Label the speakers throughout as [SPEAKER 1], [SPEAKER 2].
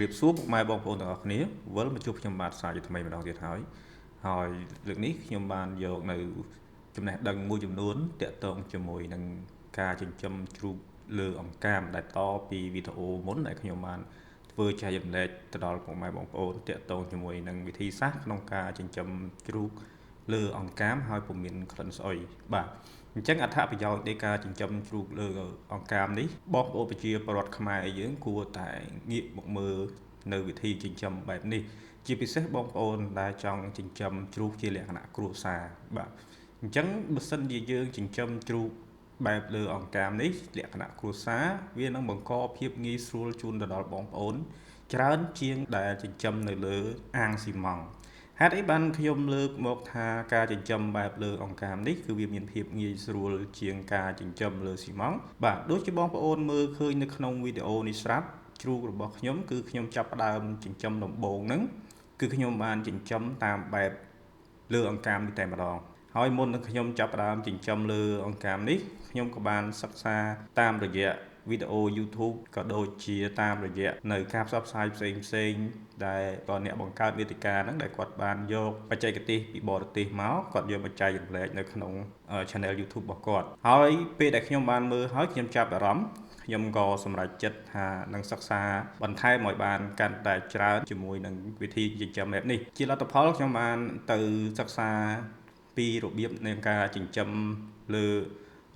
[SPEAKER 1] រាបសួរពុកម៉ែបងប្អូនទាំងអស់គ្នាវិលមកជួបខ្ញុំបាទសាជាថ្មីម្ដងទៀតហើយហើយលើកនេះខ្ញុំបានយកនៅចំណេះដឹងមួយចំនួនតាក់ទងជាមួយនឹងការចិញ្ចឹមជ្រូកលើអង្កាមដែលតពីវីដេអូមុនដែលខ្ញុំបានធ្វើចែករំលែកទៅដល់ពុកម៉ែបងប្អូនតាក់ទងជាមួយនឹងវិធីសាស្ត្រក្នុងការចិញ្ចឹមជ្រូកលើអង្កាមហើយពុំមានក្លិនស្អុយបាទអញ្ចឹងអត្ថប្រយោជន៍នៃការចិញ្ចឹមជ្រូកលើអង្កាមនេះបងប្អូនប្រជាពលរដ្ឋខ្មែរយើងគួរតែងាកមកមើលនៅវិធីចិញ្ចឹមបែបនេះជាពិសេសបងប្អូនដែលចង់ចិញ្ចឹមជ្រូកជាលក្ខណៈគ្រួសារបាទអញ្ចឹងបើសិនជាយើងចិញ្ចឹមជ្រូកបែបលើអង្កាមនេះលក្ខណៈគ្រួសារវានឹងបង្កភាពងាយស្រួលជូនទៅដល់បងប្អូនច្រើនជាងដែលចិញ្ចឹមនៅលើអាងស៊ីម៉ង់ហេតុអីបានខ្ញុំលើកមកថាការចិញ្ចឹមបែបលើអង្កាមនេះគឺវាមានភាពងាយស្រួលជាងការចិញ្ចឹមលើស៊ីម៉ង់បាទដូចជាបងប្អូនមើលឃើញនៅក្នុងវីដេអូនេះស្រាប់ជ្រូករបស់ខ្ញុំគឺខ្ញុំចាប់ផ្ដើមចិញ្ចឹមដំបូងហ្នឹងគឺខ្ញុំបានចិញ្ចឹមតាមបែបលើអង្កាមនេះតែម្ដងហើយមុននឹងខ្ញុំចាប់ផ្ដើមចិញ្ចឹមលើអង្កាមនេះខ្ញុំក៏បានសិក្សាតាមរយៈវីដេអូ YouTube ក៏ដូចជាតាមរយៈនៅការផ្សព្វផ្សាយផ្សេងផ្សេងដែលក៏អ្នកបង្កើតវេទិកាហ្នឹងដែលគាត់បានយកបច្ចេកទេសពីបរទេសមកគាត់យកមកចែករំលែកនៅក្នុង Channel YouTube របស់គាត់ហើយពេលដែលខ្ញុំបានមើលហើយខ្ញុំចាប់អារម្មណ៍ខ្ញុំក៏សម្រេចចិត្តថានឹងសិក្សាបន្ថែមឲ្យបានកាន់តែច្រើនជាមួយនឹងវិធីចិញ្ចឹមបែបនេះជាលទ្ធផលខ្ញុំបានទៅសិក្សាពីរបៀបនៃការចិញ្ចឹមលើ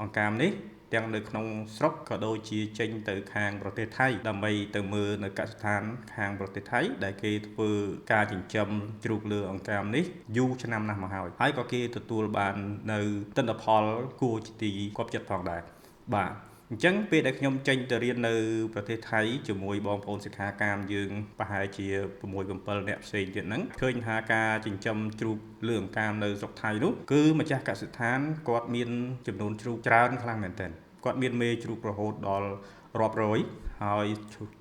[SPEAKER 1] អង្កាមនេះទាំងនៅក្នុងស្រុកក៏ដូចជាចេញទៅខាងប្រទេសថៃដើម្បីទៅមើលនៅកសិដ្ឋានខាងប្រទេសថៃដែលគេធ្វើការចិញ្ចឹមជ្រូកលើអង្កាមនេះយូរឆ្នាំណាស់មកហើយហើយក៏គេទទួលបាននៅទិន្នផលគួរជាទីគាប់ចិត្តផងដែរបាទអញ្ចឹងពេលដែលខ្ញុំចេញទៅរៀននៅប្រទេសថៃជាមួយបងប្អូនសិក្ខាកាមយើងប្រហែលជា6 7នាក់ផ្សេងទៀតហ្នឹងឃើញថាការចិញ្ចឹមជ្រូកលើអង្កាមនៅស្រុកថៃនោះគឺម្ចាស់កសិដ្ឋានគាត់មានចំនួនជ្រូកច្រើនខ្លាំងមែនទែនគាត់មានមេជ្រូករហូតដល់រាប់រយហើយ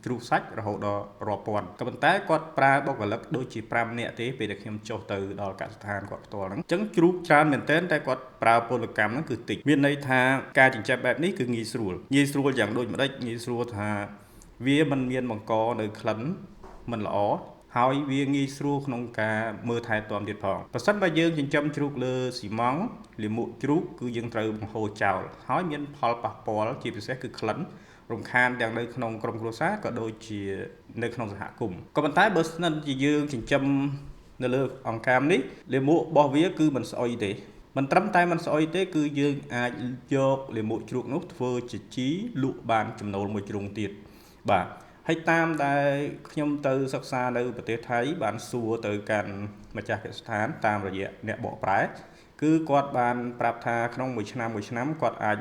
[SPEAKER 1] ជ្រូកសាច់រហូតដល់រាប់ពាន់ក៏ប៉ុន្តែគាត់ប្រើបុគ្គលិកដូចជា5នាក់ទេពេលដែលខ្ញុំចុះទៅដល់កសិដ្ឋានគាត់ផ្ទាល់ហ្នឹងអញ្ចឹងជ្រូកច្រើនមែនទែនតែគាត់ប្រើពលកម្មហ្នឹងគឺតិចមានន័យថាការចិញ្ចឹមបែបនេះគឺងាយស្រួលងាយស្រួលយ៉ាងដូចម្ដេចងាយស្រួលថាវាមិនមានបង្កនៅក្លិនមិនល្អហើយវាងាយស្រួលក្នុងការមើលថែទាំទៀតផងប្រសិនបើយើងចិញ្ចឹមជ្រូកលើស៊ីម៉ង់លាមកជ្រូកគឺយើងត្រូវបង្ហូរចោលហើយមានផលប៉ះពាល់ជាពិសេសគឺក្លិនរំខានទាំងនៅក្នុងក្រុមគ្រួសារក៏ដូចជានៅក្នុងសហគមន៍ក៏ប៉ុន្តែបើស្និទ្ធជាយើងចិញ្ចឹមនៅលើអង្កាមនេះលាមករបស់វាគឺមិនស្អុយទេមិនត្រឹមតែមិនស្អុយទេគឺយើងអាចយកលាមកជ្រូកនោះធ្វើជាជីលក់បានចំណូលមួយជ្រុងទៀតបាទហើយតាមដែលខ្ញុំទៅសិក្សានៅប្រទេសថៃបានសួរទៅកាន់ម្ចាស់កសិដ្ឋានតាមរយៈអ្នកបកប្រែគឺគាត់បានប្រាប់ថាក្នុងមួយឆ្នាំមួយឆ្នាំគាត់អាច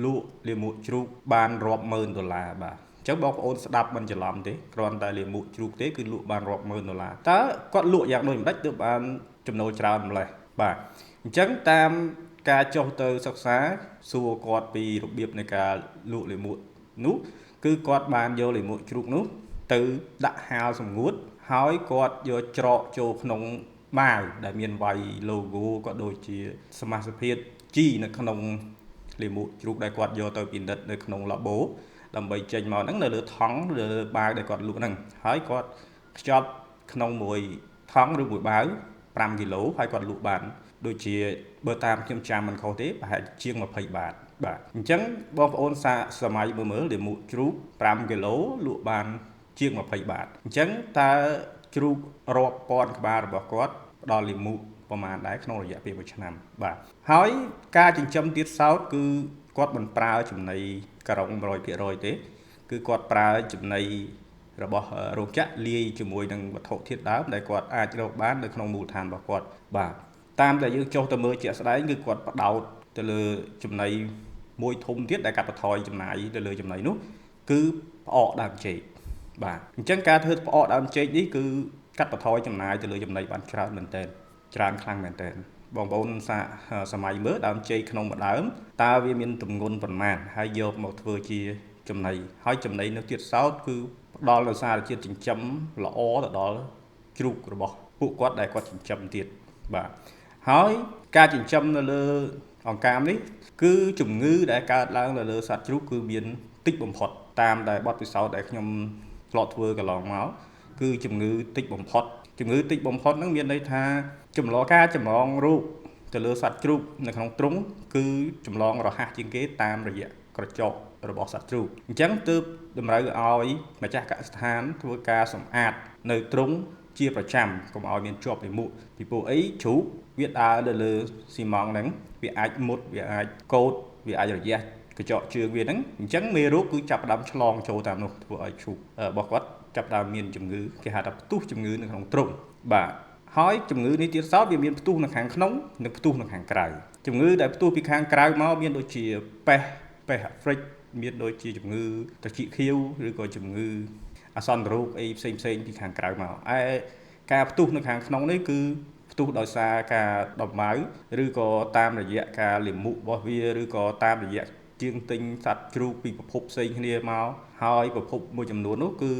[SPEAKER 1] លក់លាមកជ្រូកបានរាប់ម៉ឺនដុល្លារបាទអញ្ចឹងបងប្អូនស្ដាប់មិនច្រឡំទេគ្រាន់តែលាមកជ្រូកទេគឺលក់បានរាប់ម៉ឺនដុល្លារតើគាត់លក់យ៉ាងដូចម្ដេចទើបបានចំណូលច្រើនម្ល៉េះបាទអញ្ចឹងតាមការចុះទៅសិក្សាសួរគាត់ពីរបៀបនៃការលក់លាមកនោះគឺគាត់បានយកលាមកជ្រូកនោះទៅដាក់ហាលសម្ងួតហើយគាត់យកច្រកចូលក្នុងបាវដែលមានវាយ logo ក៏ដូចជាសមាសភាព G នៅក្នុងលាមកជ្រូកដែលគាត់យកទៅពិនិត្យនៅក្នុង labo ដើម្បីចេញមកហ្នឹងនៅលើថង់លើបាវដែលគាត់លក់ហ្នឹងហើយគាត់ខ្ចប់ក្នុងមួយថង់ឬមួយបាវ5គីឡូហើយគាត់លក់បានដូចជាបើតាមខ្ញុំចាំមិនខុសទេប្រហែលជាង20បាតបាទអញ្ចឹងបងប្អូនសាកសម័យមើលលាមកជ្រូក5គីឡូលក់បានជាង20បាតអញ្ចឹងតើជ្រូករាប់ពាន់ក្បាលរបស់គាត់ផ្ដល់លាមកប្រមាណដែរក្នុងរយៈពេល1ឆ្នាំបាទហើយការចិញ្ចឹមទៀតសោតគឺគាត់មិនប្រើចំណីការ៉ុង 100% ទេគឺគាត់ប្រើចំណីរបស់រោងចក្រលាយជាមួយនឹងវត្ថុធាតុដើមដែលគាត់អាចរកបាននៅក្នុងមូលដ្ឋានរបស់គាត់បាទតាមដែលយើងចុះទៅមើលជាក់ស្ដែងគឺគាត់បដោតទៅលើចំណីមួយធំទៀតដែលកាត់បន្ថយចំណាយទៅលើចំណីនោះគឺផ្អកដើមចេកបាទអញ្ចឹងការធ្វើផ្អកដើមចេកនេះគឺកាត់បន្ថយចំណាយទៅលើចំណីបានច្រើនមែនទែនច្រើនខ្លាំងមែនទែនបងប្អូនសាកសម័យមើលដើមចេកក្នុងមួយដើមតើវាមានទម្ងន់ប៉ុន្មានហើយយកមកធ្វើជាចំណីហើយចំណីនៅទៀតសោតគឺផ្ដល់នូវសារជាតិចិញ្ចឹមល្អទៅដល់ជ្រូករបស់ពួកគាត់ដែលគាត់ចិញ្ចឹមទៀតបាទហើយការចិញ្ចឹមនៅលើអង្កាមនេះគឺជំងឺដែលកើតឡើងនៅលើសត្វជ្រូកគឺមានតិចបំផុតតាមដែលបទពិសោធន៍ដែលខ្ញុំធ្លាប់ធ្វើកន្លងមក គឺជំងឺតិចបំផុតជំងឺតិចបំផុតហ្នឹងមានន័យថាចម្លងការចម្លងរោគទៅលើសត្វជ្រូកនៅក្នុងទ្រុងគឺចម្លងរហ័សជាងគេតាមរយៈក្រចករបស់សត្វជ្រូកអញ្ចឹងទើបតម្រូវឲ្យម្ចាស់កសិដ្ឋានធ្វើការសម្អាតនៅទ្រុងជាប្រចាំកុំឲ្យមានជាប់លាមកពីព្រោះអីជ្រូកវាដើរនៅលើស៊ីម៉ងហ្នឹងវាអាចមុតវាអាចកោតវាអាចរយះក្រចកជើងវាហ្នឹងអញ្ចឹងមេរោគគឺចាប់ផ្ដើមឆ្លងចូលតាមនោះធ្វើឲ្យជ្រូករបស់គាត់ចាប់ផ្ដើមមានជំងឺគេហៅថាផ្ទុះជំងឺនៅក្នុងទ្រុងបាទហើយជំងឺនេះទៀតសោតវាមានផ្ទុះនៅខាងក្នុងនិងផ្ទុះនៅខាងក្រៅជំងឺដែលផ្ទុះពីខាងក្រៅមកមានដូចជាប៉េសអាហ្វ្រិកមានដូចជាជំងឺត្រចៀកខៀវឬក៏ជំងឺអាសន្នរោគអីផ្សេងផ្សេងពីខាងក្រៅមកឯការផ្ទុះនៅខាងក្នុងនេះគឺផ្ទុះដោយសារការដំម៉ៅឬក៏តាមរយៈការលាមករបស់វាឬក៏តាមរយៈជាងទិញសត្វជ្រូកពីប្រភពផ្សេងគ្នាមកហើយប្រភពមួយចំនួននោះគឺ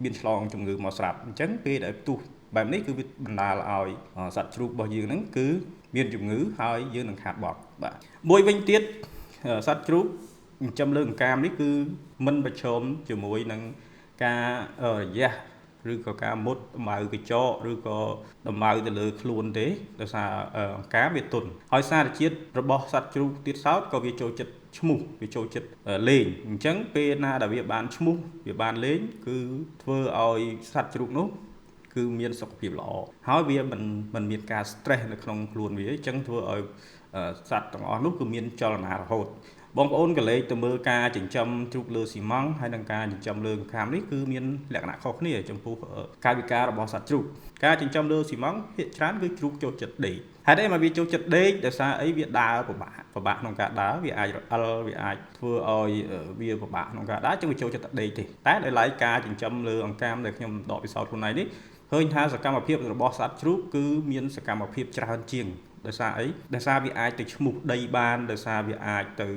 [SPEAKER 1] មានឆ្លងជំងឺមកស្រាប់អញ្ចឹងពេលដែលផ្ទុះបែបនេះគឺវាបណ្ដាលឲ្យសត្វជ្រូករបស់យើងហ្នឹងគឺមានជំងឺហើយយើងនឹងខាតបង់បាទមួយវិញទៀតសត្វជ្រូកចិញ្ចឹមលើអង្កាមនេះគឺមិនប្រឈមជាមួយនឹងការរយះឬក៏ការមុតដំៅក្រចកឬក៏ដំៅទៅលើខ្លួនទេដោយសារអង្កាមវាទន់ហើយសារជាតិរបស់សត្វជ្រូកទៀតសោតក៏វាចូលចិត្តឈ្មោះវាចូលចិត្តលេងអញ្ចឹងពេលណាដែលវាបានឈ្មោះវាបានលេងគឺធ្វើឲ្យសត្វជ្រូកនោះគឺមានសុខភាពល្អហើយវាមិនមានការ stress នៅក្នុងខ្លួនវាអញ្ចឹងធ្វើឲ្យសត្វទាំងអស់នោះគឺមានចលនារហូតបងប្អូនកលេចទៅមើលការចិញ្ចឹមជ្រូកលើស៊ីម៉ង់ហើយនិងការចិញ្ចឹមលើខាមនេះគឺមានលក្ខណៈខុសគ្នាចំពោះកាយវិការរបស់សត្វជ្រូកការចិញ្ចឹមលើស៊ីម៉ង់ភាគច្រើនគឺជ្រូកចូលចិត្តដេកហេតុអីមកវាចូលចិត្តដេកដោយសារអីវាដើរពិបាកក្នុងការដើរវាអាចរអិលវាអាចធ្វើឲ្យវាពិបាកក្នុងការដើរចឹងវាចូលចិត្តដេកទេតែដោយឡែកការចិញ្ចឹមលើអង្កាមដែលខ្ញុំដកពិសោធន៍ខ្លួនឯងនេះឃើញថាសកម្មភាពរបស់សត្វជ្រូកគឺមានសកម្មភាពច្រើនជាងដោយសារអីដោយសារវាអាចទៅឈ្មោះដីបានដោយសារវាអាចទៅ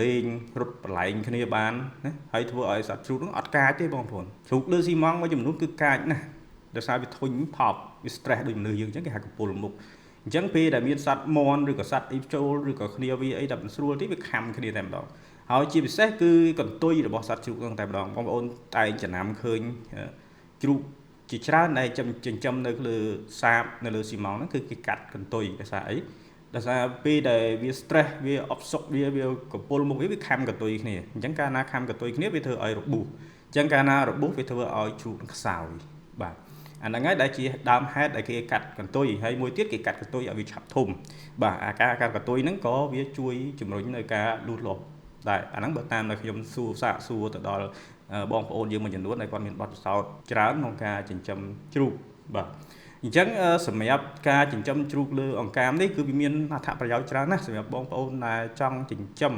[SPEAKER 1] លេងរត់ប្រឡែងគ្នាបានណាហើយធ្វើឲ្យសត្វជ្រូកនោះអត់កាចទេបងប្អូនជ្រូកលើស៊ីម៉ង់មួយចំនួនគឺកាចណាស់ដោយសារវាធុញថប់វា stress ដូចមនុស្សយើងអញ្ចឹងគេហៅកពុលមុខអញ្ចឹងពេលដែលមានសត្វមន់ឬក៏សត្វអីចូលឬក៏គ្នាវាអីតែមិនស្រួលទេវាខំគ្នាតែម្ដងហើយជាពិសេសគឺកន្ទុយរបស់សត្វជ្រូកហ្នឹងតែម្ដងបងប្អូនតែងចំណាំឃើញជ្រូកជាច្រើនដែលចិញ្ចឹមនៅលើសាបនៅលើស៊ីម៉ងហ្នឹងគឺគេកាត់កន្ទុយដោយសារអីដោយសារពេលដែលវា stress វាអផ្សុកវាកពុលមុខវាខំកន្ទុយគ្នាអញ្ចឹងកាលណាខំកន្ទុយគ្នាវាធ្វើឲ្យរបួសអញ្ចឹងកាលណារបួសវាធ្វើឲ្យជ្រូកនឹងខ្សោយបាទអាហ្នឹងហើយដែលជាដើមហេតុដែលគេកាត់កន្ទុយហើយមួយទៀតគេកាត់កន្ទុយឲ្យវាឆាប់ធំបាទអាការកាត់កន្ទុយហ្នឹងក៏វាជួយជំរុញនៅការលូតលាស់ដែរអាហ្នឹងបើតាមដែលខ្ញុំសួរសាកសួរទៅដល់បងប្អូនយើងមួយចំនួនដែលគាត់មានបទពិសោធន៍ច្រើនក្នុងការចិញ្ចឹមជ្រូកបាទអញ្ចឹងសម្រាប់ការចិញ្ចឹមជ្រូកលើអង្កាមនេះគឺវាមានអត្ថប្រយោជន៍ច្រើនណាស់សម្រាប់បងប្អូនដែលចង់ចិញ្ចឹម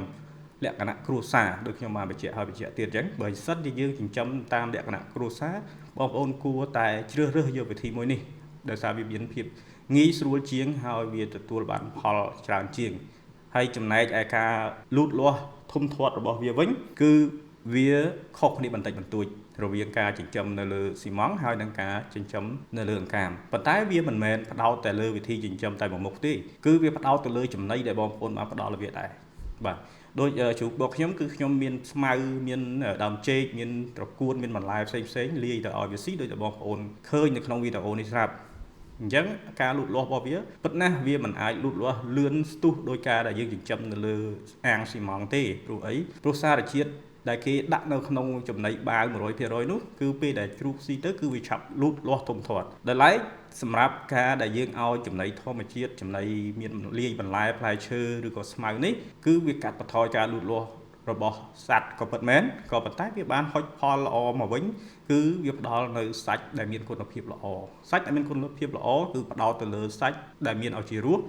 [SPEAKER 1] លក្ខណៈគ្រួសារដូចខ្ញុំបានបញ្ជាក់ហើយបញ្ជាក់ទៀតអញ្ចឹងបើសិនជាយើងចិញ្ចឹមតាមលក្ខណៈគ្រួសារបងប្អូនគួរតែជ្រើសរើសយកវិធីមួយនេះដោយសារវាមានភាពងាយស្រួលជាងហើយវាទទួលបានផលច្រើនជាងហើយចំណែកឯការលូតលាស់ធំធាត់របស់វាវិញគឺវាខុសគ្នាបន្តិចបន្តួចរវាងការចិញ្ចឹមនៅលើស៊ីម៉ងហើយនិងការចិញ្ចឹមនៅលើអង្កាមប៉ុន្តែវាមិនមែនផ្ដោតតែលើវិធីចិញ្ចឹមតែមួយមុខទេគឺវាផ្ដោតទៅលើចំណីដែលបងប្អូនបានផ្ដល់ឲ្យវាដែរបាទដូចជ្រូករបស់ខ្ញុំគឺខ្ញុំមានស្មៅមានដើមចេកមានត្រកួនមានបន្លែផ្សេងផ្សេងលាយទៅឲ្យវាស៊ីដូចតែបងប្អូនឃើញនៅក្នុងវីដេអូនេះស្រាប់អញ្ចឹងការលូតលាស់របស់វាពិតណាស់វាមិនអាចលូតលាស់លឿនស្ទុះដោយការដែលយើងចិញ្ចឹមនៅលើអាងស៊ីម៉ងទេព្រោះអីព្រោះសារជាតិដែលគេដាក់នៅក្នុងចំណីបាវ 100% នោះគឺពេលដែលជ្រូកស៊ីទៅគឺវាឆាប់លូតលាស់ធំធាត់ដោយឡែកសម្រាប់ការដែលយើងឲ្យចំណីធម្មជាតិចំណីមានលាយបន្លែផ្លែឈើឬក៏ស្មៅនេះគឺវាកាត់បន្ថយការលូតលាស់របស់សត្វក៏ពិតមែនក៏ប៉ុន្តែវាបានហុចផលល្អមកវិញគឺវាផ្ដល់នៅសាច់ដែលមានគុណភាពល្អសាច់ដែលមានគុណភាពល្អគឺផ្ដោតទៅលើសាច់ដែលមានឱជារស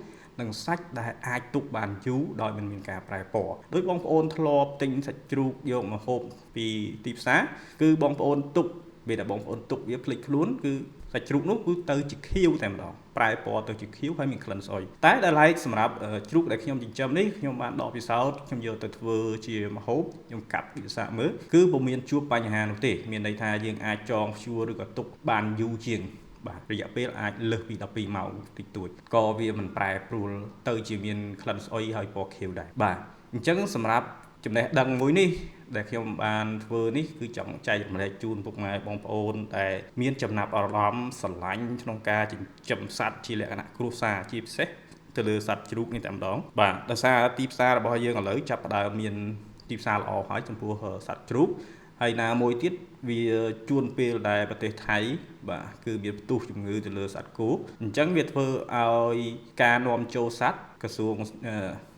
[SPEAKER 1] និងសាច់ដែលអាចទុកបានយូរដោយមិនមានការប្រែពណ៌ដោយបងប្អូនធ្លាប់ទិញសាច់ជ្រូកយកមកហូបពីទីផ្សារគឺបងប្អូនទុកពេលដែលបងប្អូនទុកវាភ្លេចខ្លួនគឺសាច់ជ្រូកនោះគឺទៅជាខៀវតែម្ដងប្រែពណ៌ទៅជាខៀវហើយមានក្លិនស្អុយតែដែលឡែកសម្រាប់ជ្រូកដែលខ្ញុំចិញ្ចឹមនេះខ្ញុំបានដកពិសោធន៍ខ្ញុំយកទៅធ្វើជាម្ហូបខ្ញុំកាត់វិសាមើលគឺពុំមានជួបបញ្ហានោះទេមានន័យថាយើងអាចចងព្យួរឬក៏ទុកបានយូរជាងបាទរយៈពេលអាចលើសពី12ម៉ោងតិចតួចក៏វាមិនប្រែប្រួលទៅជាមានក្លិនស្អុយហើយពណ៌ខៀវដែរបាទអញ្ចឹងសម្រាប់ ចំណេះដឹងមួយនេះដែលខ្ញុំបានធ្វើនេះគឺចង់ចែករំលែកជូនពុកម៉ែបងប្អូនដែលមានចំណាប់អារម្មណ៍ស្រឡាញ់ក្នុងការចិញ្ចឹមសត្វជាលក្ខណៈគ្រួសារជាពិសេសទៅលើសត្វជ្រូកនេះតែម្ដងបាទដោយសារទីផ្សាររបស់យើងឥឡូវចាប់ផ្ដើមមានទីផ្សារល្អហើយចំពោះសត្វជ្រូកហើយណាមួយទៀតវាជួនពេលដែលប្រទេសថៃបាទគឺមានផ្ទុះជំងឺទៅលើសត្វគោអញ្ចឹងវាធ្វើឲ្យការនាំចូលសត្វក្រសួង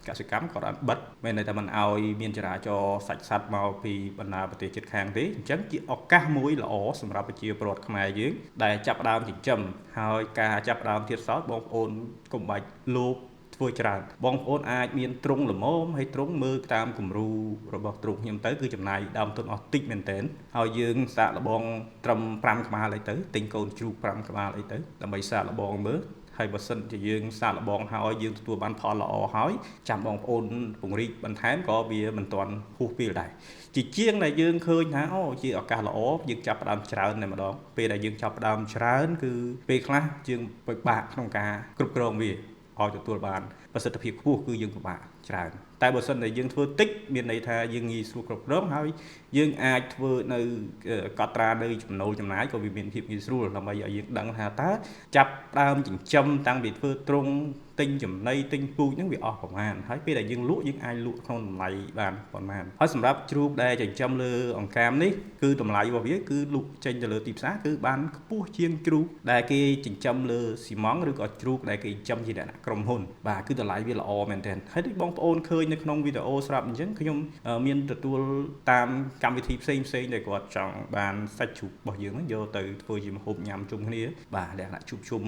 [SPEAKER 1] កសិកម្មក៏បានបិទមានន័យថាមិនឲ្យមានចរាចរណ៍សាច់សត្វមកពីបណ្ដាប្រទេសជិតខាងទេអញ្ចឹងជាឱកាសមួយល្អសម្រាប់ប្រជាពលរដ្ឋខ្មែរយើងដែលចាប់ផ្ដើមចិញ្ចឹមហើយការចាប់ផ្ដើមទៀតសោតបងប្អូនកុំបាច់លោភធ្វើច្រើនបងប្អូនអាចមានទ្រុងល្មមហើយទ្រុងមើលតាមគំរូរបស់ទ្រុងខ្ញុំទៅគឺចំណាយដើមទុនអស់តិចមែនទែនហើយយើងសាកល្បងត្រឹម5ក្បាលអីទៅទិញកូនជ្រូក5ក្បាលអីទៅដើម្បីសាកល្បងមើលហើយបើសិនជាយើងសាកល្បងហើយយើងទទួលបានផលល្អហើយចាំបងប្អូនពង្រីកបន្ថែមក៏វាមិនទាន់ហួសពេលដែរជាជាងដែលយើងឃើញថាអូជាឱកាសល្អយើងចាប់ផ្ដើមច្រើនតែម្ដងពេលដែលយើងចាប់ផ្ដើមច្រើនគឺពេលខ្លះយើងពិបាកក្នុងការគ្រប់គ្រងវាឲ្យទទួលបានប្រសិទ្ធភាពខ្ពស់គឺយើងពិបាកច្រើនតែបើសិនតែយើងធ្វើតិចមានន័យថាយើងងាយស្រួលគ្រប់គ្រងហើយយើងអាចធ្វើនៅកត់ត្រានៅចំណូលចំណាយក៏វាមានភាពងាយស្រួលដើម្បីឲ្យយើងដឹងថាតើចាប់ដើមចិញ្ចឹមតាំងពីធ្វើទ្រុងទិញចំណីទិញពូជហ្នឹងវាអស់ប្រមាណហើយពេលដែលយើងលក់យើងអាចលក់ក្នុងតម្លៃបានប្រមាណហើយសម្រាប់ជ្រូកដែលចិញ្ចឹមលើអង្កាមនេះគឺតម្លៃរបស់វាគឺលក់ចេញទៅលើទីផ្សារគឺបានខ្ពស់ជាងជ្រូកដែលគេចិញ្ចឹមលើស៊ីម៉ង់ឬក៏ជ្រូកដែលគេចិញ្ចឹមជាលក្ខណៈក្រុមហ៊ុនបាទគឺតម្លៃវាល្អមែនទែនហើយដូចបងប្អូនឃើញនៅក្នុងវីដេអូស្រាប់អញ្ចឹងខ្ញុំមានទទួលតាមកម្មវិធីផ្សេងៗដែលគាត់ចង់បានសាច់ជ្រូករបស់យើងហ្នឹងយកទៅធ្វើជាម្ហូបញ៉ាំជុំគ្នាបាទលក្ខណៈជួបជុំ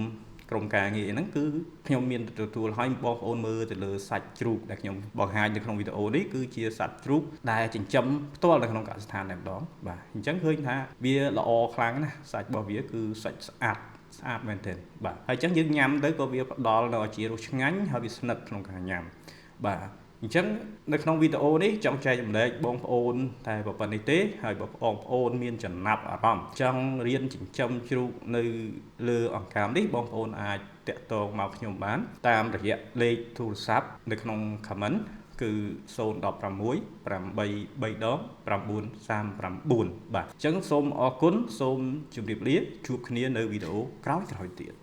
[SPEAKER 1] ក្រុមការងារហ្នឹងគឺខ្ញុំមានទទួលឲ្យបងប្អូនមើលទៅលើសាច់ជ្រូកដែលខ្ញុំបង្ហាញនៅក្នុងវីដេអូនេះគឺជាសាច់ជ្រូកដែលចិញ្ចឹមផ្ទាល់នៅក្នុងកសិដ្ឋានតែម្ដងបាទអញ្ចឹងឃើញថាវាល្អខ្លាំងណាស់សាច់របស់វាគឺសាច់ស្អាតស្អាតមែនទែនបាទហើយអញ្ចឹងយើងញ៉ាំទៅក៏វាផ្ដល់នូវជារសឆ្ងាញ់ហើយវាស្និទ្ធក្នុងការញ៉ាំបាទអញ្ចឹងនៅក្នុងវីដេអូនេះចង់ចែករំលែកបងប្អូនតែប៉ុណ្្នេះទេហើយបើបងប្អូនមានចំណាប់អារម្មណ៍ចង់រៀនចិញ្ចឹមជ្រូកនៅលើអង្កាមនេះបងប្អូនអាចតាក់ទងមកខ្ញុំបានតាមរយៈលេខទូរស័ព្ទនៅក្នុង comment គឺ016 8 3ដង939បាទអញ្ចឹងសូមអរគុណសូមជម្រាបលាជួបគ្នានៅវីដេអូក្រោយៗទៀត។